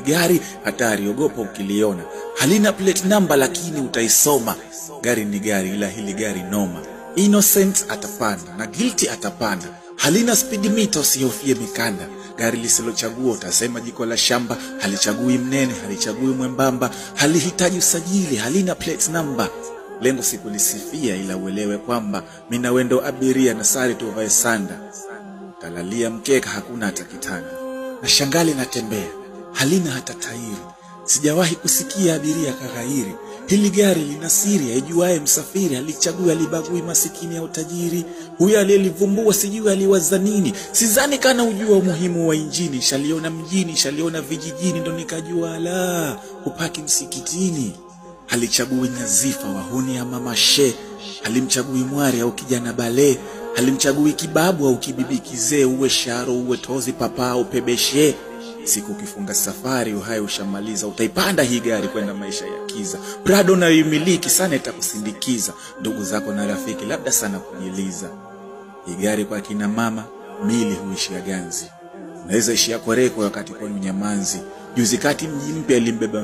Hili gari hatari, ogopa ukiliona. Halina plate number, lakini utaisoma. Gari ni gari, ila hili gari noma. Innocent atapanda na guilty atapanda. Halina speed meter, usihofie mikanda. Gari lisilochagua utasema jiko la shamba. Halichagui mnene, halichagui mwembamba, halihitaji usajili, halina plate number. Lengo si kulisifia, ila uelewe kwamba mimi na wewe ndo abiria na sare tuvae sanda. Talalia mkeka, hakuna hata kitanda. Na shangali natembea, halina hata tairi. Sijawahi kusikia abiria kaghairi. Hili gari lina siri, aijuaye msafiri, halichagui, halibagui masikini au tajiri. Huyo aliyelivumbua sijui aliwaza nini. Sidhani kana ujua umuhimu wa injini. Shaliona mjini, shaliona vijijini, ndo nikajua la hupaki msikitini. Halichagui nyazifa, wahuni ama mashe, halimchagui mwari au kijana bale, halimchagui kibabu au kibibi kizee, uwe sharo uwe tozi papa au pebeshe. Siku ukifunga safari uhai ushamaliza, utaipanda hii gari kwenda maisha ya kiza. Prado unayoimiliki sana itakusindikiza, ndugu zako na rafiki labda sana kujiliza. Hii gari kwa kina mama mili huishia ganzi, unaweza ishia koreko wakati kwenu nyamanzi. Juzi kati mji mpya ilimbeba